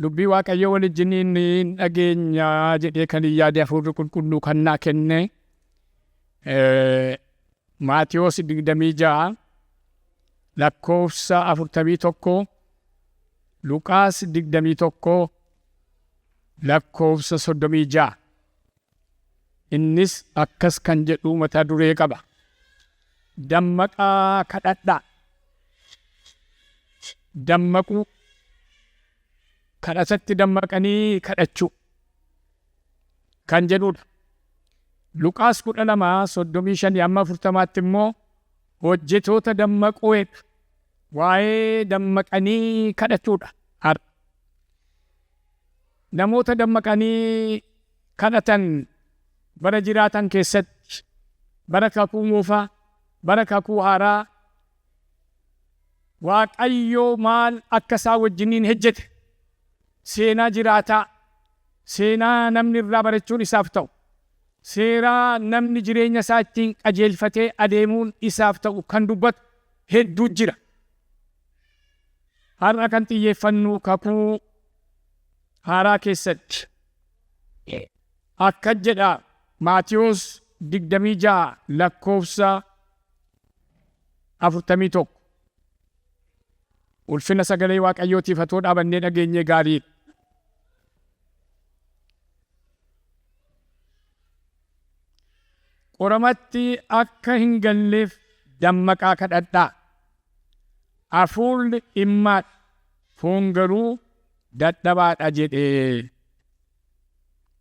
Dubbii Waaqayyoo waliijjiniin hin dhageenya jedhee kan hin yaade hafuurri qulqulluu kan naa kenne Maatiyoos 26 lakkoofsa 41, Luqaas 21 lakkoofsa 36. Innis akkas kan jedhu mata duree qaba. Dammaqaa kadhadhaa. Dammaquu. Kadhatatti dammaqanii kadhachuu. Kan jedhudha. Luqaas 12 35 amma 40tti immoo hojjetoota dammaquu jedha. Waa'ee dammaqanii kadhachuudha har'a. Namoota dammaqanii kadhatan bara jiraatan keessatti, bara Kakuu Moofaa, bara Kakuu Haaraa, Waaqayyo maal akka isaan wajjiniin hejjete, seenaa jiraataa, seenaa namni irraa barachuun isaaf ta'u, seeraa namni jireenya isaa ittiin qajeelfatee adeemuun isaaf ta'u kan dubbatu hedduu jira. Har'a kan xiyyeeffannu Kakuu Haaraa keessatti. Akkas jedha Maatewos 26 lakkoofsa 41. Ulfina sagalee Waaqayyootiif atoo dhaabannee dhageenyee gaariidha. Qoramatti akka hin galleef dammaqaa kadhadhaa. Hafuurri dhimmaadha, foon garuu dadhabaadha jedhe.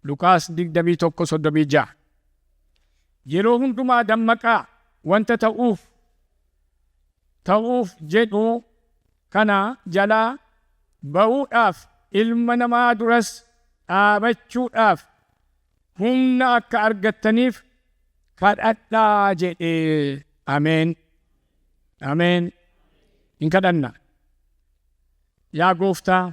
Luqaas 21 36. Yeroo hundumaa dammaqaa wanta ta'uuf ta'uuf jedhu kana jalaa ba'uudhaaf ilma namaa duras dhaabachuudhaaf humna akka argattaniif kadhadhaa jedhe. Ameen. Ameen. Hin kadhanna. Yaa Gooftaa,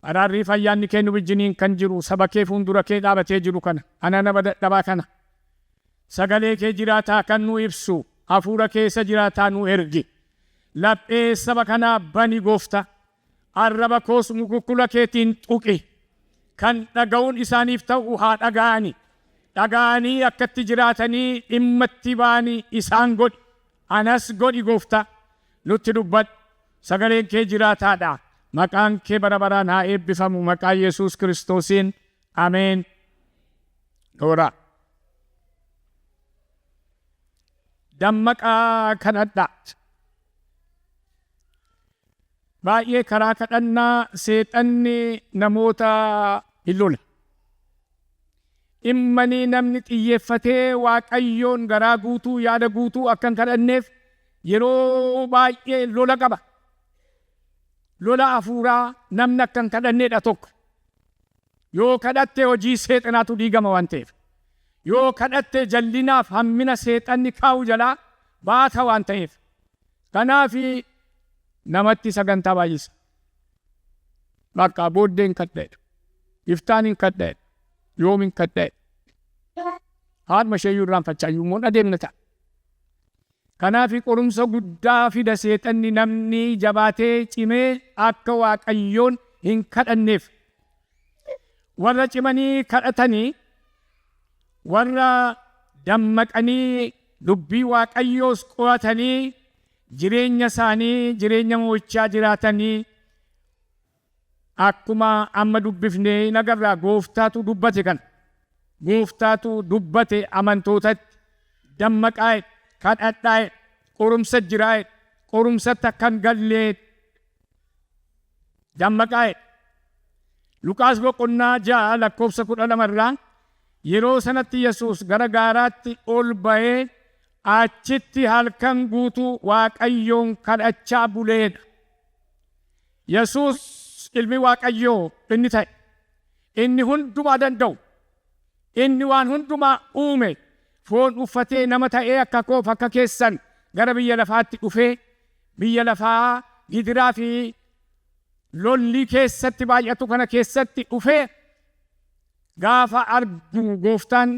araarrii fi ayyaanni kee nu wajjiniin kan jiru saba kee fuundura kee dhaabatee jiru kana, ana nama dadhabaa kana, sagalee kee jiraataa kan nu ibsu hafuura kee isa jiraataa nu ergi. Laphee saba kanaa bani Gooftaa. Arraba koos mukukkula keetiin tuqi. Kan dhaga'uun isaaniif ta'u haa dhaga'ani. Dhaga'anii akka itti jiraatanii dhimma itti ba'ani isaan godhi. Anas godhi Gooftaa. Nutti dubbadhu. Sagaleen kee jiraataa dha. Maqaan kee bara baraan haa eebbifamu. Maqaa Yesuus Kiristoosiin. Ameen. Nooraa. Dammaqaa kadhadhaa. Baay'ee karaa kadhannaa seexanni namoota hin lola. Dhimmanii namni xiyyeeffatee Waaqayyoon garaa guutuu yaada guutuu akka hin kadhanneef yeroo baay'ee lola qaba. Lola hafuuraa namni akka hin kadhanneedha tokko. Yoo kadhatte hojii seexanaatu diigama waan ta'eef. Yoo kadhatte jallinaaf hammina seexanni kaa'u jalaa baata waan ta'eef. Kanaaf namatti sagantaa baay'isa. Bakka booddee hin kadha jedha. Iftaan hin kadha jedha. Yoom hin kadha jedha. Haadhuma isheeyyuu irraanfachaa iyyuu immoo adeemna ta'a. Kanaaf qorumsa guddaa fida seexanni namni jabaatee cimee akka Waaqayyoon hin kadhanneef. Warra cimanii kadhatanii, warra dammaqanii dubbii Waaqayyoos qo'atanii jireenya isaanii jireenya mo'ichaa jiraatanii Akkuma amma dubbifne in agarra Gooftaatu dubbate kana. Gooftaatu dubbate amantootatti dammaqaa jedhe, kadhadhaa jedhe, qorumsa jiraa jedhe, qorumsatti akka hin galle jedhe. Dammaqaa jedhe. Luqaas boqonnaa 6 lakkoofsa 12 irraa yeroo sanatti Yesuus gara gaaraatti ol ba'ee achitti halkan guutuu Waaqayyoon kadhachaa buleedha. Yesuus ilmi Waaqayyoo inni ta'e, inni hundumaa danda'u, inni waan hundumaa uume, foon uffatee nama ta'ee akka koof akka keessan gara biyya lafaatti dhufee, biyya lafaa gidiraa fi lolli keessatti baay'atu kana keessatti dhufee gaafa argu Gooftaan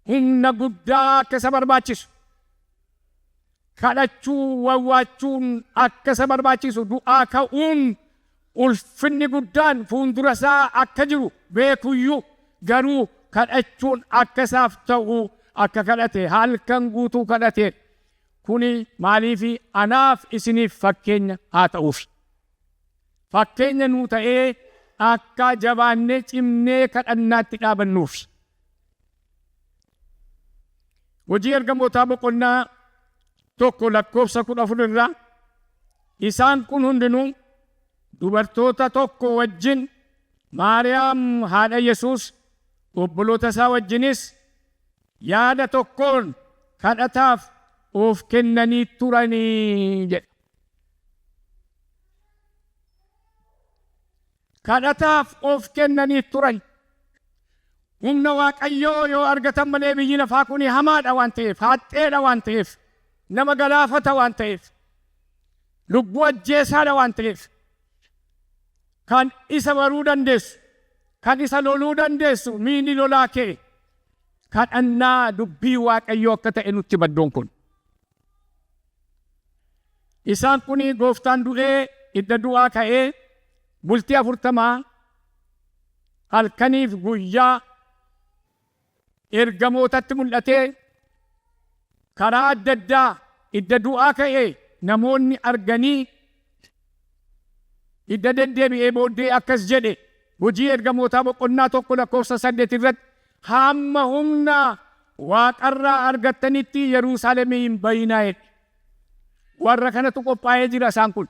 humna guddaa akka isa barbaachisu, Kadhachuu, wawwaachuun akka isa barbaachisu, du'aa ka'uun Ulfinni guddaan fuuldura isaa akka jiru beekuyyuu garuu kadhachuun akka isaaf ta'u akka kadhate halkan guutuu kadhate. Kuni maaliifi? Anaaf isiniif fakkeenya haa ta'uufi. Fakkeenya nuu ta'ee akka jabaannee cimnee kadhannaatti dhaabannuufi. Hojii Ergamootaa boqonnaa 1 lakkoofsa 14 irraa isaan kun hundinuu dubartoota tokko wajjin Maariyaam haadha Yesuus obboloota isaa wajjinis yaada tokkoon kadhataaf of kennanii turanii jedha. Kadhataaf of kennanii turan. Humna Waaqayyoo yoo argatan malee biyyi lafaa kun hamaadha waan ta'eef, haxxeedha waan ta'eef, nama galaafata waan ta'eef, lubbuu ajjeesaadha waan ta'eef, kan isa baruu dandeessu, kan isa loluu dandeessu miini lolaa kee kadhannaa dubbii Waaqayyoo akka ta'e nutti baddoon kun. Isaan kun gooftaan du'ee idda du'aa ka'ee bultii 40 halkaniif guyyaa ergamootatti mul'atee karaa adda addaa idda du'aa ka'ee namoonni arganii idda deddeebi'ee booddee akkas jedhe. Hojii Ergamootaa boqonnaa 1 lakkoofsa 8 irratti hamma humna waaqarraa argattanitti Yerusaalemii hin bayinaa jedhe. Warra kanatu qophaa'ee jira isaan kun.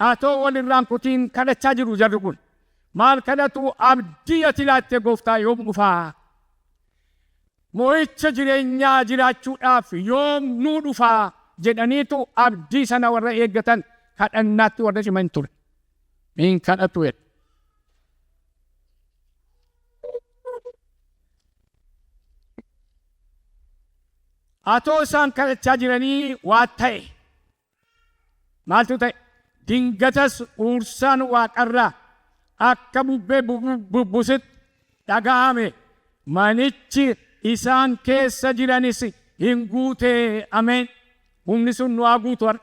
Atoo walirraan kutiin kadhachaa jiru jarri kun. Maal kadhatu? Abdii ati laatte gooftaa yoom dhufaa? Mo'icha jireenyaa jiraachuudhaaf yoom nuu dhufaa? Jedhaniitu abdii sana warra eeggatan kadhannaatti warra ciman ture. Hin kadhatu jedhe. Atoo isaan kadhachaa jiranii waa ta'e. Maaltu ta'e? Dingatas huursaan waaqarraa akka bubbee bubbusutti dhaga'ame. Manichi isaan keessa jiranis hin guute. Ameen. Humni sun nu haa guutu har'a.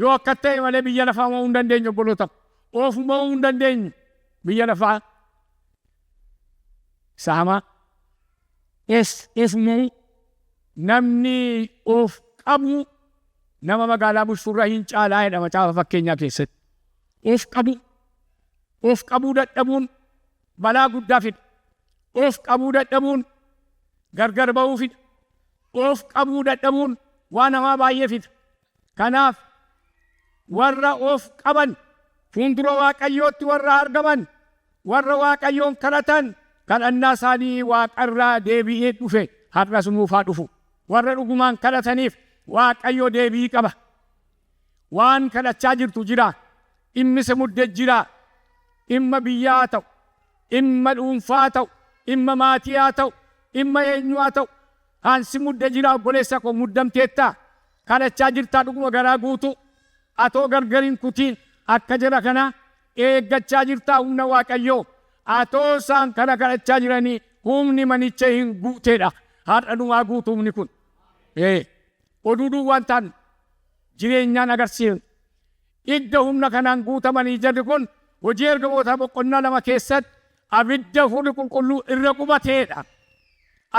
Yoo akka ta'e malee biyya lafaa mo'uu hin dandeenyu obboloota. Of mo'uu hin dandeenyu biyya lafaa. Isa hamaa. Of mo'uu. Namni of qabu nama magaalaa bulchurra hin caalaa jedha macaafa fakkeenyaa keessatti. Of qabu. Of qabuu dadhabuun balaa guddaa fida. Of qabuu dadhabuun gargar ba'uu fida. Of qabuu dadhabuun waan hamaa baay'ee fida. Kanaaf warra of qaban fuuldura Waaqayyootti warra argaman warra Waaqayyoon kadhatan kadhannaa isaanii waaqarraa deebi'ee dhufe har'as nuuf haa dhufu. Warra dhugumaan kadhataniif Waaqayyo deebii qaba. Waan kadhachaa jirtu jira. Dhimmi si mudde jira. Dhimma biyyaa haa ta'u, dhimma dhuunfaa haa ta'u, dhimma maatii haa ta'u, dhimma eenyu haa ta'u. Kan si mudde jira obboleessa koo muddamteettaa? Kadhachaa jirtaa dhuguma garaa guutuu? Atoo gargar hin kutiin akka jara kanaa eeggachaa jirtaa humna Waaqayyoo? Atoo isaan kana kadhachaa jiranii humni manicha hin guuteedha. Har'a nu haa guutu humni kun. Ee, oduu duwwaan taanu jireenyaan agarsiifna. Idda humna kanaan guutamanii jarri kun hojii ergamootaa boqonnaa 2 keessatti abidda hafuurri qulqulluu irra qubateedha.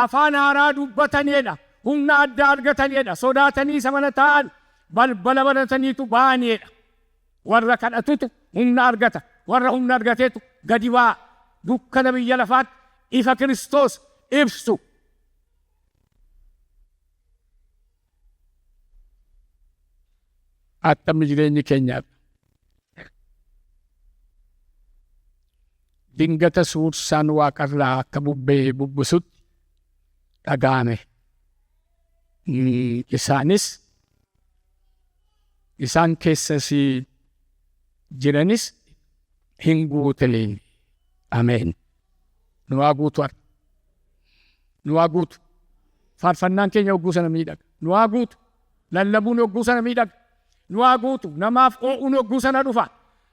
Afaan haaraa dubbataniidha. Humna addaa argataniidha. Sodaatanii isa mana taa'an balbala banataniitu ba'aniidha. Warra kadhatutu humna argata. Warra humna argateetu gadi ba'a. Dukkana biyya lafaatti ifa Kiristoos ibsu. Attammi jireenyi keenyaaf. Dingata suursaan waaqarraa akka bubbee bubbusutti dhaga'ame. Isaanis isaan keessas jiranis hin guute. Ameen. Nu haa guutu har'a. Nu haa guutu. Faarfannaan keenya hogguu sana miidhaga. Nu haa guutu. Lallabuun hogguu sana miidhaga. Nu haa guutu. Namaaf oo'uun hogguu sana dhufa.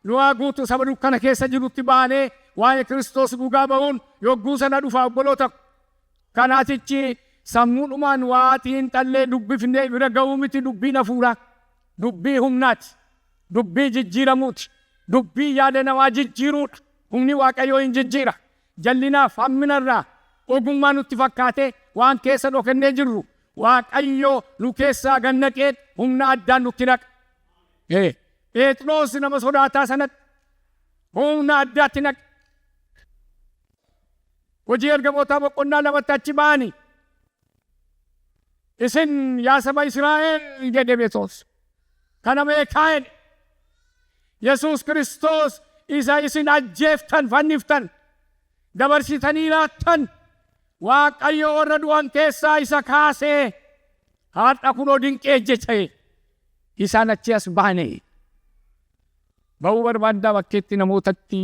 Nu haa guutu. Saba dukkana keessa jirutti baanee waa'ee Kiristoos dhugaa ba'uun yogguu sana dhufa obboloota. Kanaatichi sammuudhumaan waa xiinxallee dubbifnee bira ga'uu miti dubbiin hafuuraa. Dubbii humnaati. Dubbii jijjiiramuuti. Dubbii yaada namaa jijjiiruudha. Humni Waaqayyoo hin jijjiira. Jallinaaf hamminarraa ogummaa nutti fakkaatee waan keessa dhokannee jirru Waaqayyoo nu keessaa gad naqee humna addaan nutti naqa. Phexros nama sodaataa sanatti humna addaatti naqe. Hojii Ergamootaa boqonnaa 2tti achi ba'anii isin yaa saba Israa'el jedhe Phexros. Kana beekaa jedhe. Yesuus Kiristoos isa isin ajjeeftan, fanniftan, dabarsitanii laattan, Waaqayyo warra du'an keessaa isa kaasee har'a kunoo dinqii hojjete. Isaan achii as baane. Ba'uu barbaaddaa bakkeetti namootatti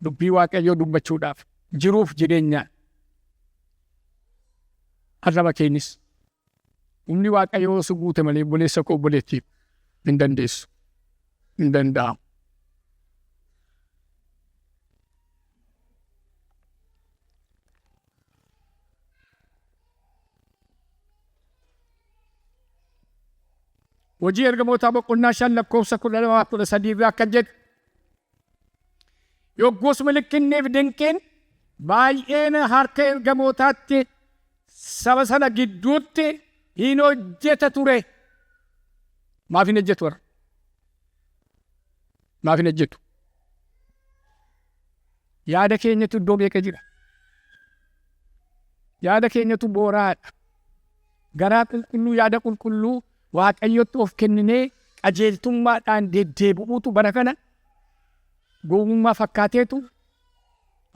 dubbii Waaqayyoo dubbachuudhaaf jiruuf jireenyaan arraba keenis humni Waaqayyoo si guute malee, obboleessa koo, obboleettii, hin dandeessu. Hin danda'amu. Hojii Ergamootaa boqonnaa 5 lakkoofsa 12 13 irraa akka jedhu, yoggus milikkinniif dinqiin baay'een harka ergamootaatti saba sana gidduutti hin hojjeta ture. Maaf hin hojjetu warra? Maaf hin hojjetu? Yaada keenyatu iddoo meeqa jira? Yaada keenyatu booraadha. Garaa qulqulluu, yaada qulqulluu Waaqayyotti of kenninee qajeeltummaadhaan deddeebi'uutu bara kana gowwummaa fakkaateetu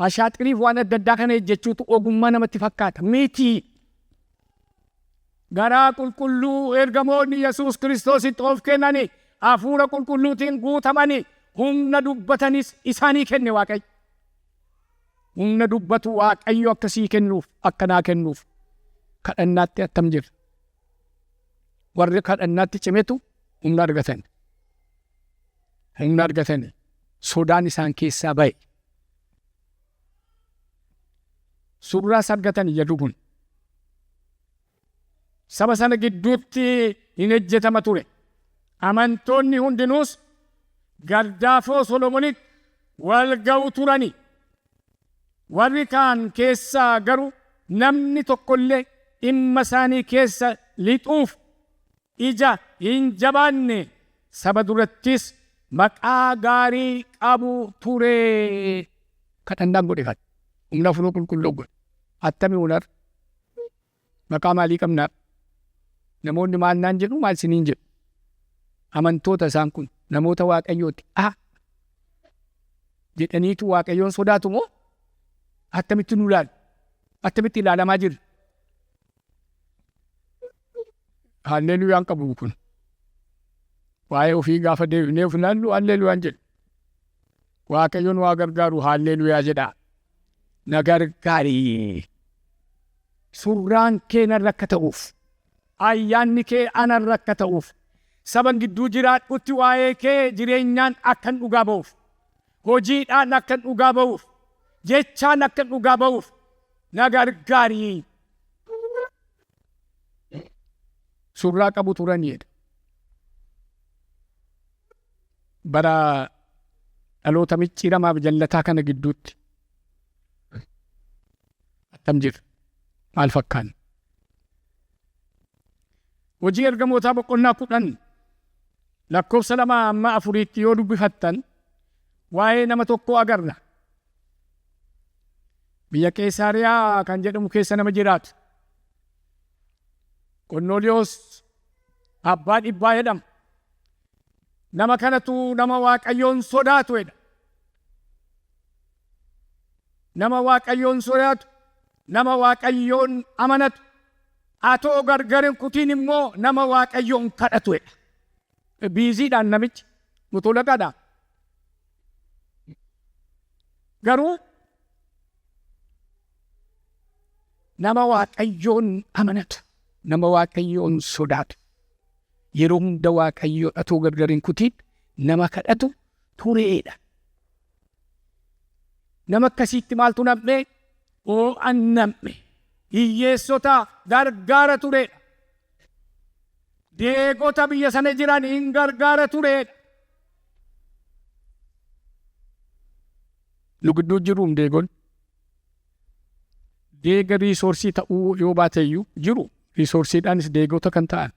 ashaaxiriif waan adda addaa kana hojjechuutu ogummaa namatti fakkaata. Miti. Garaa qulqulluu ergamoonni Yesuus Kiristoositti of kennani hafuura qulqulluutiin guutamani humna dubbatanis isaanii kenne Waaqayyo. Humna dubbatu Waaqayyo akka sii kennuuf, akka naa kennuuf kadhannaatti attam jirra? Warri kadhannaatti cimetu humna argatan. Humna argatani. Sodaan isaan keessaa ba'e. Surraas argatan jedhu kun. Saba sana gidduutti hin ejjetama ture. Amantoonni hundinuus gardaafoo Solomonitti wal ga'u turani. Warri kaan keessaa garuu namni tokkollee dhimma isaanii keessa lixuuf ija hin jabaanne, saba durattis maqaa gaarii qabu ture. Kadhannaan godhe kana. Humna Hafuura Qulqulluu godhe. Attami hunar? Maqaa maalii qabna? Namoonni maal naan jedhu, maal isiniin jedhu? Amantoota isaan kun namoota Waaqayyooti. A jedhaniitu Waaqayyoon sodaatu moo attamitti nu ilaalu? Attamitti ilaalamaa jirra? Haalleeluyaan qabu kun. Waa'ee ofii gaafa deebinee of ilaallu haalleeluyaan jedhu. Waaqayyoon waa gargaaru, haalleeluyaa jedhaa. Na gargaari. Surraan kee narra akka ta'uuf, ayyaanni kee anarra akka ta'uuf, saban gidduu jiraadhutti waa'ee kee jireenyaan akkan dhugaa ba'uuf, hojiidhaan akkan dhugaa ba'uuf, jechaan akkan dhugaa ba'uuf na gargaari. Surraa qabu turan jedha. Bara dhaloota micciiramaaf jallataa kana gidduutti attam jirra? Maal fakkaanna? Hojii Ergamootaa boqonnaa 10 lakkoofsa 2 amma 4tti yoo dubbifattan waa'ee nama tokkoo agarra. Biyya Qeesaariyaa kan jedhamu keessa nama jiraatu. Qornooliyoos abbaa dhibbaa jedhama. Nama kanatu nama Waaqayyoon sodaatu jedha. Nama Waaqayyoon sodaatu, nama Waaqayyoon amanatu, atoo gargar hin kutiin immoo nama Waaqayyoon kadhatu jedha. Biiziidhaan namichi mutulaqadha. Garuu nama Waaqayyoon amanatu, nama Waaqayyoon sodaatu, yeroo hunda Waaqayyoon atoo gargar hin kutiin nama kadhatu tureedha. Nama akkasiitti maaltu nam'e? Oo'an nam'e. Hiyyeessota gargaara tureedha. Deegota biyya sana jiran hin gargaara tureedha. Nu gidduu jiruum deegon. Deega resource ta'uu yoo baateyyuu jiru. Resourceiidhaanis deegota kan ta'an.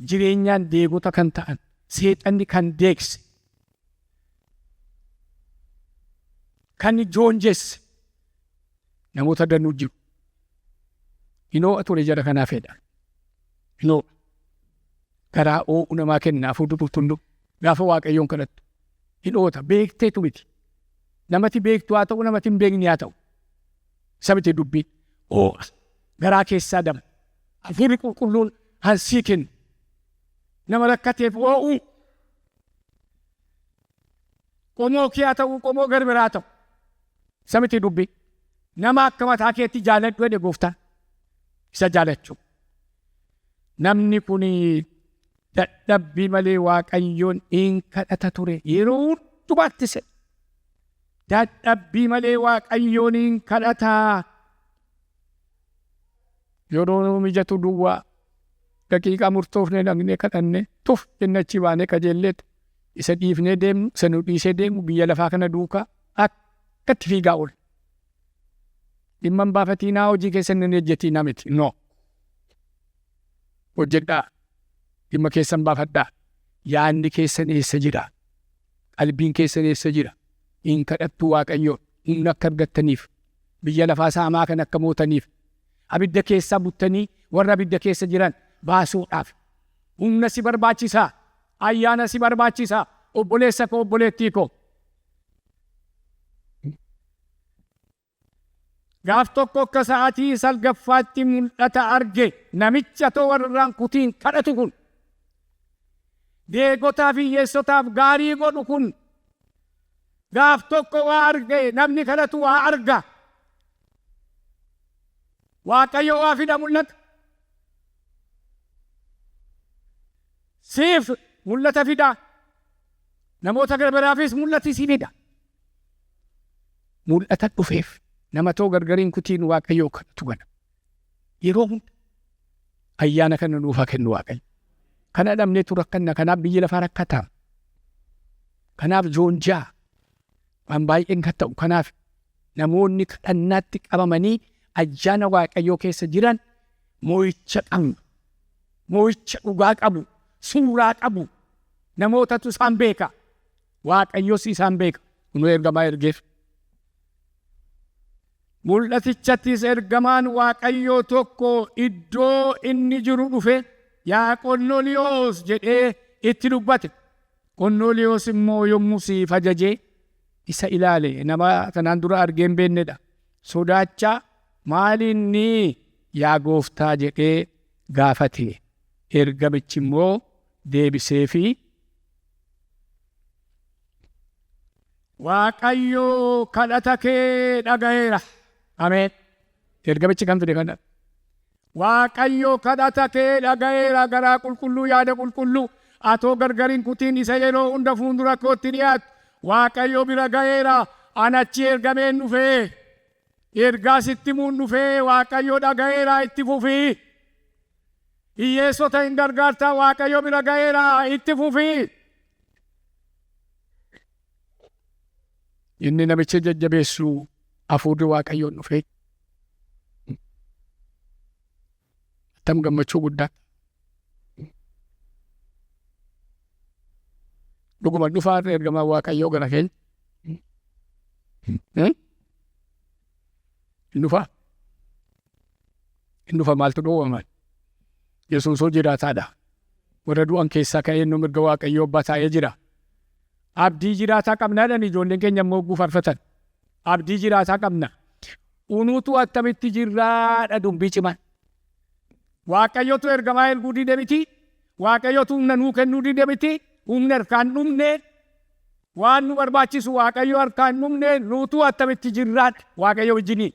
Jireenyaan deegota kan ta'an. Seexanni kan deegse. Kan joonjesse. Namoota danuu jiru. Hin ho'a ture jara kanaaf jedha. Hin ho'a. Garaa oo'u namaa kenna hafuurri qulqulluu gaafa Waaqayyoon kadhattu. Hin oota beekteetu miti. Namati beektu haa ta'u, namati hin beekne haa ta'u. Isa miti dubbiin. Oo'a. Garaa keessaa dama. Hafuurri qulqulluun hansii kennu. Nama rakkateef oo'uu. Qomoo kee haa ta'u, qomoo gara biraa haa ta'u. Isa miti dubbiin. Nama akka mataa keetti jaaladhu jedhe gooftaan. Isa jaalachuu. Namni kun dadhabbii malee Waaqayyoon in kadhata ture. Yeroo hundumaatti sedha. Dadhabbii malee Waaqayyoon in kadhata. Yeroo nu mijatu duwwaa daqiiqaa murtoofne dhaqnee kadhanne tuf jenne achi baanee qajeelleetu isa dhiifnee deemnu, isa nu dhiisee deemu biyya lafaa kana duukaa akkatti fiigaa oolla. Dhimma hin baafatiinaa, hojii keessan hin hojjetiinaa miti. No. Hojjedhaa. Dhimma keessan baafadhaa. Yaadni keessan eessa jira? Qalbiin keessan eessa jira? Hin kadhattu Waaqayyoon humna akka argattaniif, biyya lafaa saamaa kan akka mootaniif, abidda keessaa buttanii warra abidda keessa jiran baasuudhaaf. Humna si barbaachisa. Ayyaana si barbaachisa. Obboleessa koo, obboleettii koo. Gaaf tokko akka sa'aatii salgaffaatti mul'ata arge namicha too warraan kutiin kadhatu kun. Deegotaaf hiyyeessotaaf gaarii godhu kun gaaf tokko waa arge. Namni kadhatu waa arga. Waaqayyo waa fida mul'ata. Siif mul'ata fida. Namoota gara biraafis mul'ati si fida. Mul'ata dhufeef nama too gargariin kutiin Waaqayyoo kadhatu kana. Yeroo hunda ayyaana kana nuuf haa kennu Waaqayyo. Kana dhabneetu rakkanna, kanaaf biyyi lafaa rakkataa. Kanaaf joonjaa waan baay'een kan ta'u, kanaaf namoonni kadhannaatti qabamanii ayyaana Waaqayyoo keessa jiran mo'icha qabu. Mo'icha dhugaa qabu. Suuraa qabu. Namootatu isaan beeka. Waaqayyos isaan beeka. Kunoo ergamaa ergeef. Mul'atichattis ergamaan Waaqayyoo tokko iddoo inni jiru dhufe, "Yaa Qornooliyoos" jedhee itti dubbate. Qornooliyoos immoo yommuu siif ajajee isa ilaale, nama kanaan dura argee hin beeknedha. Sodaachaa, "Maal inni, yaa gooftaa?" jedhee gaafate. Ergamichi immoo deebiseefii, "Waaqayyo kadhata kee dhaga'eera." Ameen. Ergamichi kan fide kana. Waaqayyo kadhata kee dhaga'eera, garaa qulqulluu, yaada qulqulluu atoo gargar hin kutiin isa yeroo hunda fuuldura kootti dhiyaatu Waaqayyo bira ga'eera. An achi ergameen dhufee ergaa sitti himuun dhufee, Waaqayyo dhaga'eera, itti fufii. Hiyyeessota hin gargaartaa, Waaqayyo bira ga'eera, itti fufii. Inni namicha jajjabeessu hafuurri Waaqayyoon dhufee. Attam gammachuu guddaa. Dhuguma dhufaa ergamaan Waaqayyoo gara keenya. Hin dhufaa? Hin dhufa, maaltu dhoowwama? Yesuusoo jiraataadha. Warra du'an keessaa ka'ee nu mirga Waaqayyoo abbaa taa'ee jira. Abdii jiraataa qabna jedhan ijoolleen keenya immoo hogguu faarfatan. Abdii jiraataa qabna. Unuutu attamitti jirraadha dubbii cimaan. Waaqayyotu ergamaa erguu dide miti. Waaqayyotu humna nuu kennuu dide miti. Humna harkaan dhumne, waan nu barbaachisu Waaqayyo harkaan dhumne, nuutu attamitti jirraadha Waaqayyo wajjiniin.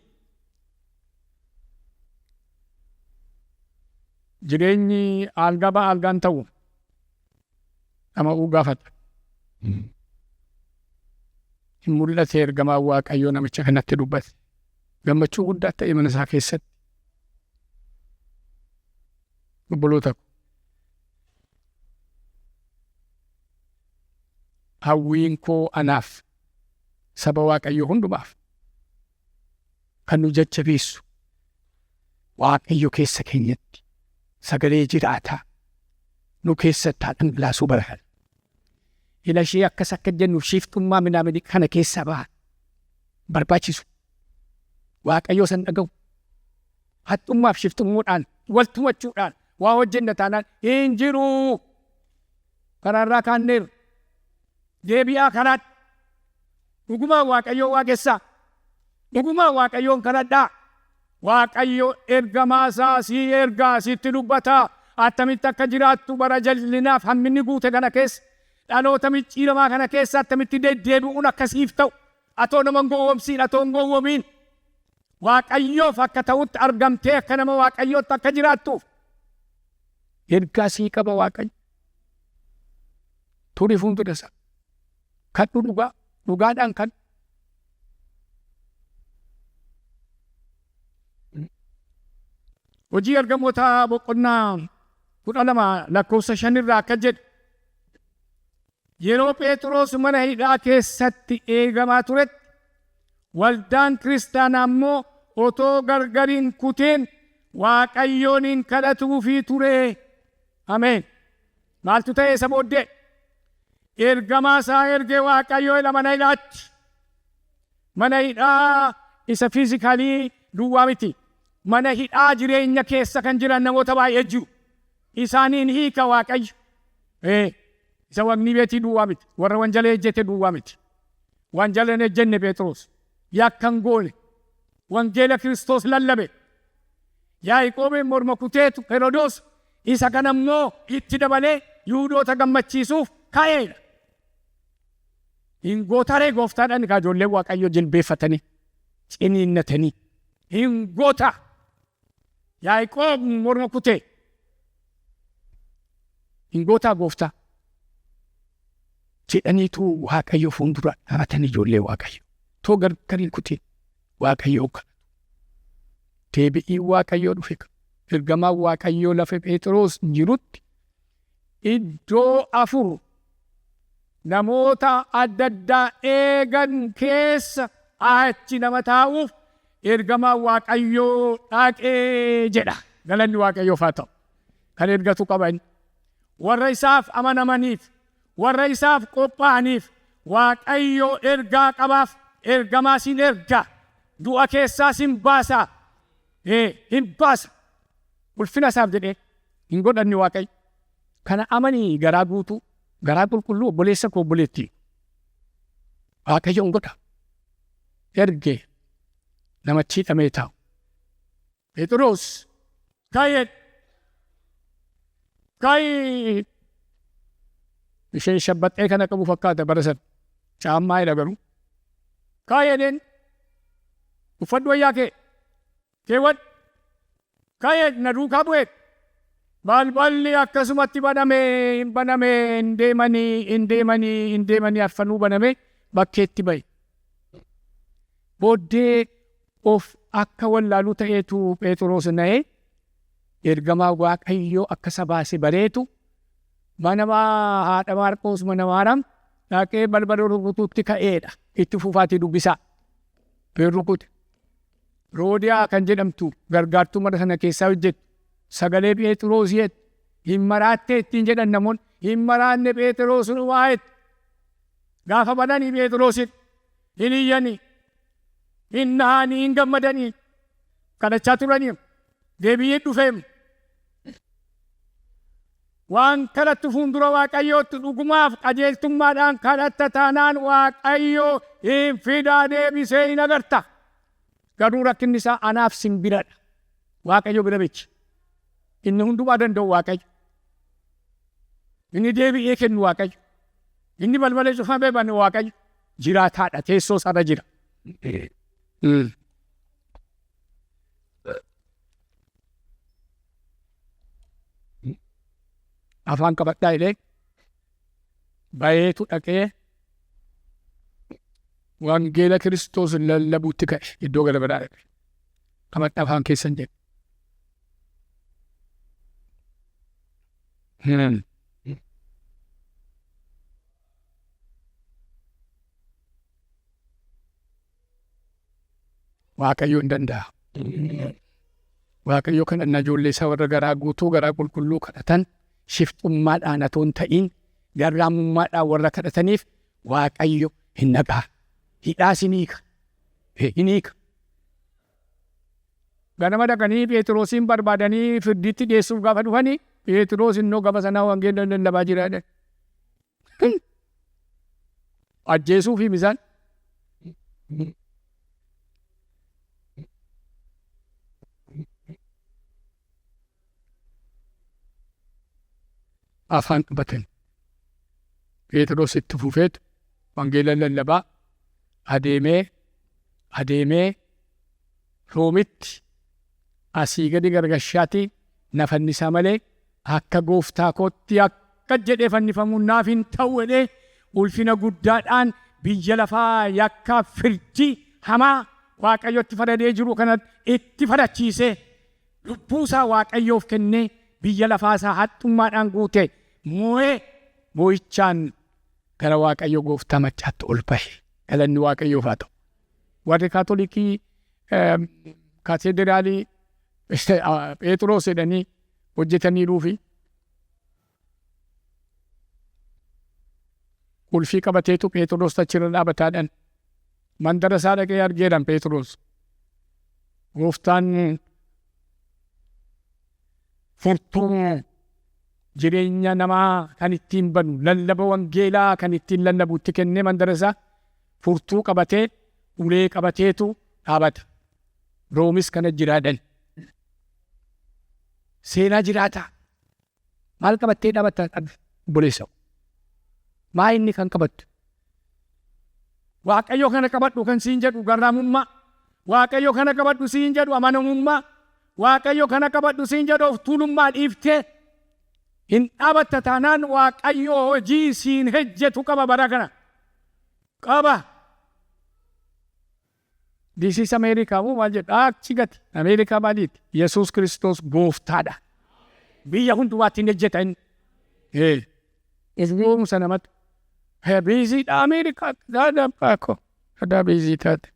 Jireenyi algaa ba'a algaan ta'u dhama'uu gaafata. Hin mul'ate ergamaan Waaqayyoo namicha kanatti dubbate. Gammachuu guddaa ta'e mana isaa keessatti. Obboloota ko. Hawwiin koo anaaf Saba Waaqayyoo hundumaaf kan nu jajjabeessu Waaqayyo keessa keenyatti sagalee jiraataa nu keessatti haa dhangalaasuu bara kana. Ila ishee akkas akka jennu shiftummaa minaamini kana keessaa baha barbaachisu. Waaqayyo san dhaga'u. Haxxummaaf shiftummuudhaan wal tumachuudhaan waa hojjenna taanaan hin jiru. Karaarraa kaanneerra. Deebi'aa karaatti. Dhugumaan Waaqayyoon waaqessaa. Dhugumaan Waaqayyoon kadhadhaa. Waaqayyo ergamaa isaa sii ergaa sitti dubbataa. Attamitti akka jiraattu bara jal'inaaf hamminni guute kana keessa dhaloota micciiramaa kana keessa attamitti deddeebi'uun akka siif ta'u atoo nama hin gowwomsiin atoo hin gowwomiin Waaqayyoof akka ta'utti argamtee akka nama Waaqayyootti akka jiraattuuf ergaa sii qaba Waaqayyo. Turi fuuldura isaa. Kadhu dhugaa dhugaadhaan kadhu. Hojii Ergamootaa boqonnaa 12 lakkoofsa 5 irraa akka jedhu yeroo Phexros mana hidhaa keessatti eegamaa turetti waldaan kiristaanaa immoo otoo gargar hin kutiin Waaqayyoon hin kadhatuufii ture. Ameen. Maaltu ta'e isa booddee? Ergamaa isaa ergee Waaqayyo jedha mana hidhaatti. Mana hidhaa isa fiizikalii duwwaa miti. Mana hidhaa jireenya keessa kan jiran namoota baay'ee jiru. Isaaniin hiika Waaqayyo. Ee, isa waqnii beetii duwwaa miti. Warra wanjala ejjete duwwaa miti. Wanjala hin ejjenne Phexros. Yakka hin goone. Wangeela Kiristoos lallabe. Yaaqoobiin morma kuteetu Herodoos isa kana immoo itti dabalee Yihudoota gammachiisuuf ka'eedha. Hin gootaree gooftaadhaan egaa ijoolleen Waaqayyoo jilbeeffatanii ciniinnatanii hin goota. Yaaqoob morma kutee hin gootaa gooftaa jedhaniitu Waaqayyo fuuldura dhaabatan ijoollee Waaqayyo. Too gargar hin kutiin Waaqayyoo kadhatu. Deebi'iin Waaqayyoo dhufe ergamaan Waaqayyoo lafa Phexros jirutti iddoo afur namoota adda addaa eegan keessa achi nama taa'uuf ergamaan Waaqayyoo dhaqee jedha. Galanni Waaqayyoof haa ta'u. Kan ergatu qaba inni. Warra isaaf amanamaniif, warra isaaf qophaa'aniif Waaqayyo ergaa qabaaf ergamaa sin erga. Du'a keessaa sin baasa. Ee, hin baasa. Ulfina isaaf jedhee hin godhanni Waaqayyo. Kana amanii garaa guutuu, garaa qulqulluu obboleessa koo obboleettii. Waaqayyo hin godha. Erge namachi hidhamee taa'u. Phexros ka'i ka'i isheen shabbaxxee kana qabu fakkaata bara sana. Caammaa jedha garuu. Ka'i jedheen uffadhu wayyaa kee keewwadhu. Ka'i na duukaa bu'e. Balballi akkasumatti baname hin baname hin deemanii hin deemanii hin deemanii arfanuu baname bakkeetti ba'e. Booddee of akka wallaaluu ta'eetu Phexros na'e ergamaa Waaqayyoo akka isa baase bareetu mana haadha Maarqoos mana Maaram dhaqee balbala rukutuutti ka'eedha. Itti fufaatii dubbisaa. Rukute. Roodiyaa kan jedhamtu gargaartuu mana sana keessaa hojjettu sagalee Phexros jettu hin maraattee ittiin jedhan namoonni hin maraanne Phexros dhumaa jettu. Gaafa bananii Phexrosin hin iyyanii hin nahanii hin gammadanii kadhachaa turanii deebi'ee dhufeem. Waan kadhattu fuuldura Waaqayyootti dhugumaaf qajeeltummaadhaan kadhatta taanaan Waaqayyo hin fidaa deebisee hin agarta. Garuu rakkinni isaa anaaf sin biradha. Waaqayyo bira miti. Inni hundumaa danda'u Waaqayyo. Inni deebi'ee kennu Waaqayyo. Inni balbala cufamee banu Waaqayyo. Jiraataadha teessoo isaarra jira. Afaan qabadhaa jedhee bayeetu dhaqee wangeela Kiristoos lallabuutti ka'e iddoo gara biraa dhaqe. Qabadhaa afaan keessan jedhe. Waaqayyo hin danda'a. Waaqayyo kadhannaa ijoollee isaa warra garaa guutuu garaa qulqulluu kadhatan shifxummaadhaan atoo hin ta'in garraamummaadhaan warra kadhataniif Waaqayyo hin dhaga'a. Hidhaas hin hiika. Hin hiika. Ganama dhaqanii Pheexiroosiin barbaadanii firdiitti dhiyeessuuf gaafa dhufanii Pheexiroos innoo gama sanaa wangeela lallabaa jira jedhan. Ajjeesuufi misaan. Afaan qabatan. Pheexiroos itti fufeetu wangeela lallabaa adeemee adeemee Roomitti asii gadi gargashaatii na fannisaa malee akka gooftaa kootti akka jedhee fannifamuun naaf hin ta'u jedhee ulfina guddaadhaan biyya lafaa yakkaa firdii hamaa Waaqayyotti faradee jiru kana itti farachiisee lubbuu isaa Waaqayyoof kennee biyya lafaa isaa haxxummaadhaan guute moo'ee moo'ichaan gara Waaqayyo gooftaa maccaatti ol bahe. Galanni Waaqayyoof haa ta'u. Warri Kaatolikii kaateederaalii Pheexiroos jedhanii hojjetaniiruufi qulfii qabateetu Pheexiroos achirra dhaabataadhaan mandara isaa dhaqee argeedhaan Pheexiroos. Gooftaan furtuu jireenya namaa kan ittiin banu lallaba wangeelaa kan ittiin lallabu itti kennee mandara isaa furtuu qabatee ulee qabateetu dhaabata. Roomis kana jiraadhan. Seenaa jiraataa. Maal qabattee dhaabatta obboleessa? Maa inni kan qabattu? Waaqayyo kana qabadhu kan siin jedhu garraamummaa. Waaqayyo kana qabadhu siin jedhu amanamummaa. Waaqayyo kana qabadhu siin jedhu of tuulummaa dhiiftee hin dhaabatta taanaan Waaqayyo hojii siin hojjetu qaba bara kana. Qaba. This is America moo maal jedhu achi gati. Ameerikaa maaliiti? Yesuus Kiristoos gooftaadha. Biyya hundumaatti hin hojjeta inni. Ee. Isbuumsa namatti. Biiziidha Ameerikaa. Daada abbaa koo. Adaa biizii taate.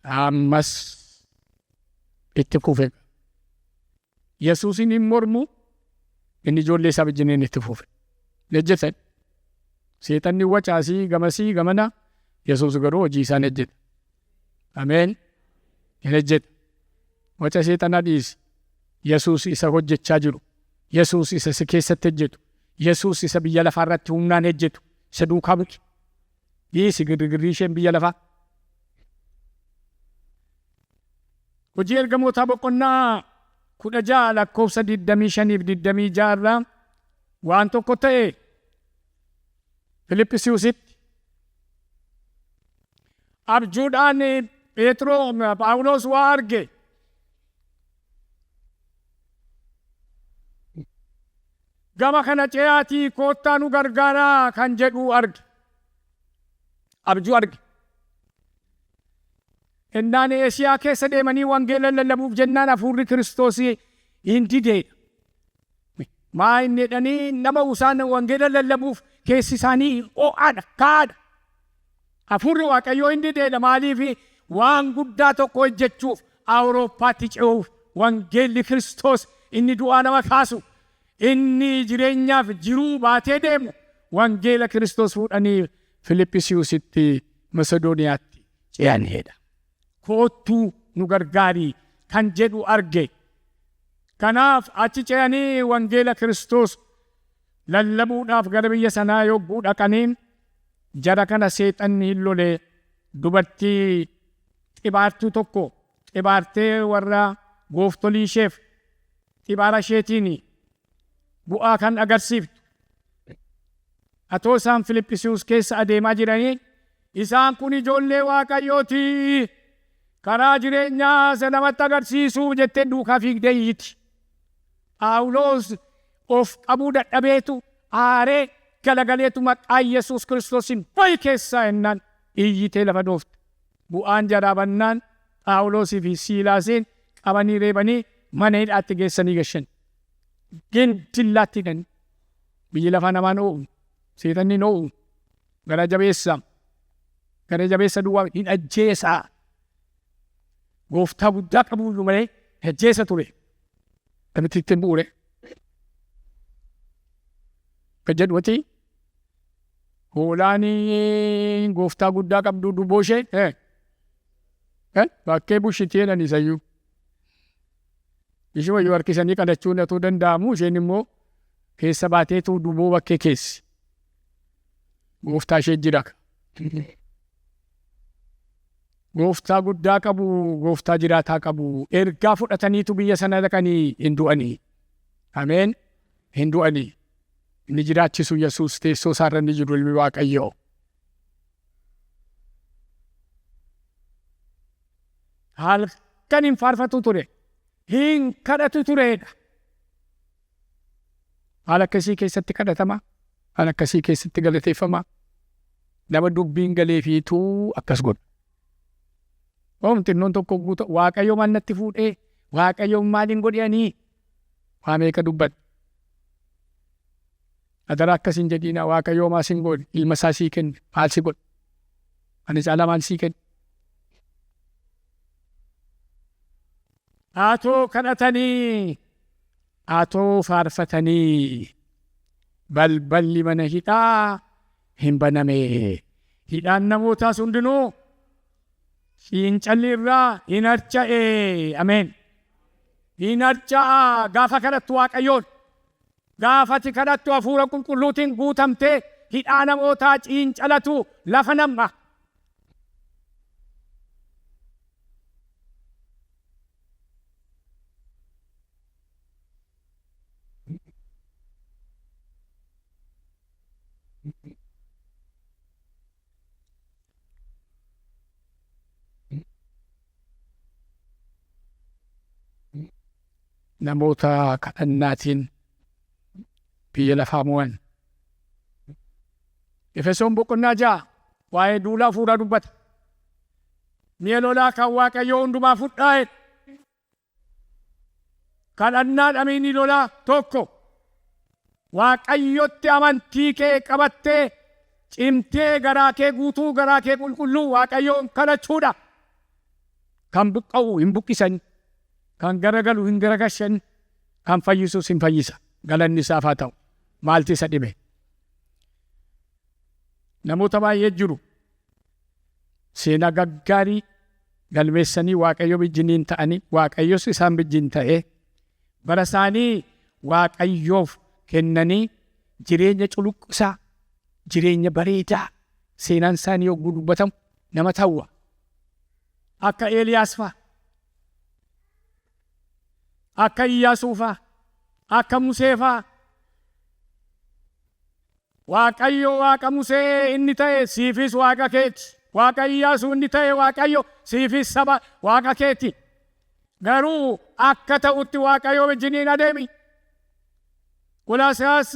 Ammas itti fufe. Yesuusin hin mormu inni ijoollee isaa wajjiniin itti fufe. Hojjetan. Seexanni wacaasii gamasii gamana Yesuus garuu hojii isaan hojjeta. Ameen. Hin hojjeta. Waca seexanaa dhiisi. Yesuus isa hojjechaa jiru. Yesuus isa si keessatti hojjetu. Yesuus isa biyya lafaa irratti humnaan hojjetu. Isa duukaa bu'i. Dhiisi girgirrii isheen biyya lafaa. Hojii ergamootaa boqonnaa 16 lakkoofsa 25 fi 26 irraa waan tokko ta'e Filiphisiusitti abjuudhaan Pheexroo Phaawulos waa arge. Gama kana ce'aatii koottaa nu gargaaraa kan jedhu arge. Abjuu arge. Ennaan Eesiyaa keessa deemanii wangeela lallabuuf jennaan hafuurri Kiristoos hin dideedha. Maa inni jedhanii nama isaan wangeela lallabuuf keessi isaanii ho'aadha, kaadha. Hafuurri Waaqayyoo hin dideedha. Maaliif waan guddaa tokko hojjechuuf Awurooppaatti ce'uuf wangeelli Kiristoos inni du'aa nama kaasu inni jireenyaaf jiruu baatee deemu wangeela Kiristoos fuudhanii Filiphisiusitti Masedooniyaatti ce'aniidha. Koottuu nu gargaari kan jedhu arge. Kanaaf achi ce'anii wangeela Kiristoos lallabuudhaaf gara biyya sanaa yogguu dhaqanii jara kana seexanni hin lole dubartii xibaartuu tokko xibaartee warra gooftolii isheef xibaara isheetiin bu'aa kan agarsiiftu. Atoo isaan Filiphisius keessa adeemaa jiranii isaan kun ijoollee Waaqayyooti karaa jireenyaa isa namatti agarsiisuu jettee duukaa fiigdee iyyiti. Phaawulos of qabuu dadhabeetu aaree galagaleetu maqaa Yesuus Kiristoosiin bahi keessaa jennaan iyyitee lafa dhoofte. Bu'aan jaraa bannaan Phaawulosii fi Siilaasiin qabanii reebanii mana hidhaatti geessanii gashan. Gindillaatti hidhanii. Biyyi lafaa namaan oo'u. Seexanni hin oo'u. Gara jabeessa. Gara jabeessa duwwaa hin ajjeesa. Gooftaa guddaa qabu iyyuu malee ajjeesa ture. Akkamitti ittiin bu'ure? Kan jedhu miti. Hoolaan gooftaa guddaa qabdu duboo ishee bakkee bushitii jedhan isayyuu. Ishuma iyyuu harkisanii qalachuun otoo danda'amu isheen immoo keessa baateetu duboo bakkee keessi. Gooftaa ishee jira. Gooftaa guddaa qabu, gooftaa jiraataa qabu. Ergaa fudhataniitu biyya sana dhaqanii hin du'anii. Ameen. Hin du'anii. Inni jiraachisu Yesuus teessoo isaarra inni jiru ilmi Waaqayyoo. Halkan hin faarfatu ture. Hin kadhatu tureedha. Haala akkasii keessatti kadhatama. Haala akkasii keessatti galateeffama. Nama dubbiin galeefiitu akkas godha. Oom xinnoon tokko guuta Waaqayyo maal natti fuudhee Waaqayyo maaliin godhe waa meeqa dubbadha. Adara akkas hin jedhiina Waaqayyo maal sin godhe ilma isaa sii kenne maal si godhe ani caalaa maal sii kenne. Atoo kadhatanii atoo faarfatanii balballi mana hidhaa hin baname. Hidhaan namootaas hundinuu ciincalli irraa hin harca'e. Ameen. Hin harca'a gaafa kadhattu Waaqayyoon. Gaafati kadhattu hafuura qulqulluutiin guutamtee hidhaa namootaa ciincalatu lafa nam'a. Namoota kadhannaatiin biyya lafaa mo'an. Efesoon boqonnaa 6 waa'ee duula hafuuraa dubbata. Mi'a lolaa kan Waaqayyoo hundumaa fudhaa jedha. Kadhannaa dhamiini lolaa tokko. Waaqayyotti amantii kee qabattee cimtee garaa kee guutuu garaa kee qulqulluu Waaqayyoon kadhachuudha. Kan buqqa'u hin buqqisan, kan garagalu hin garagalchan, kan fayyisus hin fayyisa. Galanni isaaf haa ta'u. Maalti isa dhibe? Namoota baay'ee jiru. Seenaa gaggaarii galmeessanii Waaqayyo wajjiniin ta'anii Waaqayyos isaan wajjin ta'ee bara isaanii Waaqayyoof kennanii jireenya culuqqisaa jireenya bareedaa seenaan isaanii yogguu dubbatamu nama tawwa. Akka Eeliyaas fa'a. Akka Iyyaasuu fa'a. Akka Musee fa'a. Waaqayyo Waaqa Musee inni ta'e siifis Waaqa keeti. Waaqa Iyyaasuu inni ta'e Waaqayyo siifis saba Waaqa keeti. Garuu akka ta'utti Waaqayyo wajjiniin adeemi. Qolaasiyaas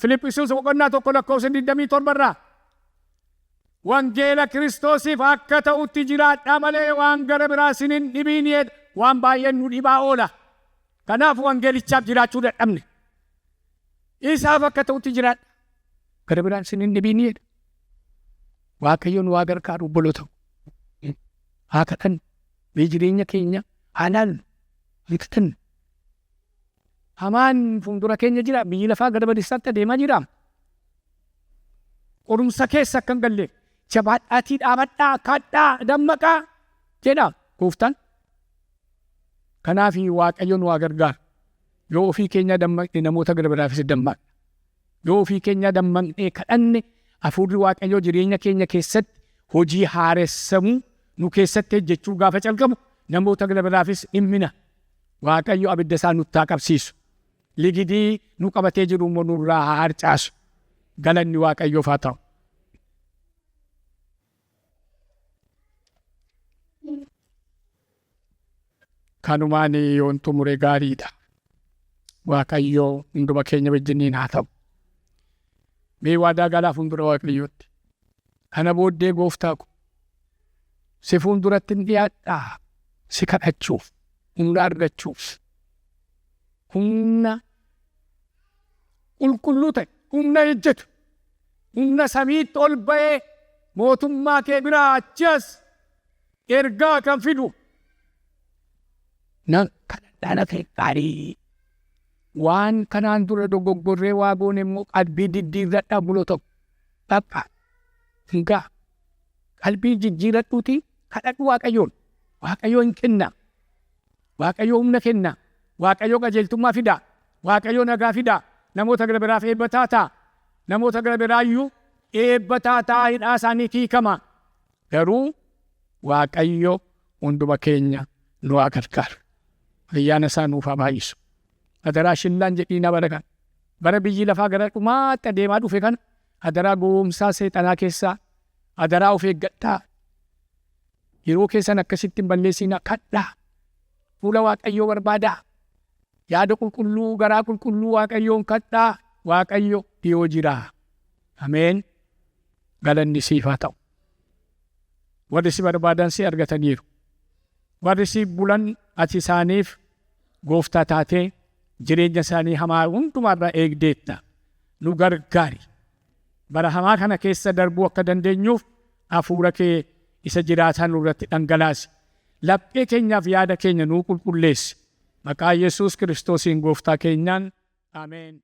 Filiphisius boqonnaa 1 lakkoofsa 27 irraa. Wangeela Kiristoosiif akka ta'utti jiraadhaa malee waan gara biraa isin hin dhibiin jedha. Waan baay'een nu dhibaa oola. Kanaaf wangeelichaaf jiraachuu dadhabne. Isaaf akka ta'utti jiraadha. Gara biraan isin hin dhibiin jedha. Waaqayyo nu haa gargaaru obboloota. Haa kadhannu. Mee jireenya keenya haa laallu. Haa kadhannu. Hamaan fuuldura keenya jira. Biyyi lafaa gara badiisaatti adeemaa jira. Qorumsa keessa akka hin galleef jabaadhaatii dhaabadhaa, kadhaa, dammaqaa jedha gooftaan. Kanaaf Waaqayyo nu haa gargaaru. Yoo ofii keenyaa dammaqne namoota gara biraafis dammaqna. Yoo ofii keenyaa dammaqnee kadhanne hafuurri Waaqayyoo jireenya keenya keessatti hojii haaressamuu nu keessatti hojjechuu gaafa calqabu namoota gara biraafis dhimmina. Waaqayyo abidda isaa nutti haa qabsiisu. Ligidii nu qabatee jiru immoo nurraa haa harcaasu. Galanni Waaqayyoof haa ta'u. Kanumaan yoon xumure gaariidha. Waaqayyo hunduma keenya wajjiniin haa ta'u. Mee waadaa galaa fuuldura Waaqayyootti. Kana booddee gooftaa ko si fuulduratti hin dhiyaadhaa si kadhachuuf humna argachuuf humna Qulqulluu ta'e, humna ejjetu, humna samiitti ol ba'ee mootummaa kee biraa achi as ergaa kan fidu. Nan kadhadhaa na gaarii. Waan kanaan dura dogoggorree waa goone immoo qalbii diddiirradhaa buloo tokko. Bakka hingaa qalbii jijjiiradhuuti kadhadhu Waaqayyoon. Waaqayyo hin kenna. Waaqayyo humna kenna. Waaqayyo qajeeltummaa fida. Waaqayyo nagaa fida. Namoota gara biraaf eebba taataa. Namoota gara biraayyuu eebba taataa, hidhaa isaanii hiikama. Garuu Waaqayyo hunduma keenya nu haa gargaaru. Ayyaana isaa nuuf haa baay'isu. Adaraa shillaan jedhiina bara kana. Bara biyyi lafaa gara dhumaatti adeemaa dhufe kana adaraa gowwoomsaa seexanaa keessaa adaraa of eeggadhaa. Yeroo keessan akkasitti hin balleessinaa, kadhaa. Fuula Waaqayyoo barbaadaa. Yaada qulqulluu, garaa qulqulluu Waaqayyoon kadhaa. Waaqayyo dhiyoo jira. Ameen. Galanni siif haa ta'u. Warri si barbaadan si argataniiru. Warri si bulan ati isaaniif gooftaa taatee jireenya isaanii hamaa hundumaarraa eegdeetta. Nu gargaari. Bara hamaa kana keessa darbuu akka dandeenyuuf hafuura kee isa jiraataa nurratti dhangalaasi. Laphee keenyaaf yaada keenya nuu qulqulleessi. Maqaa Yesuus Kiristoosiin gooftaa keenyaan. Ameen.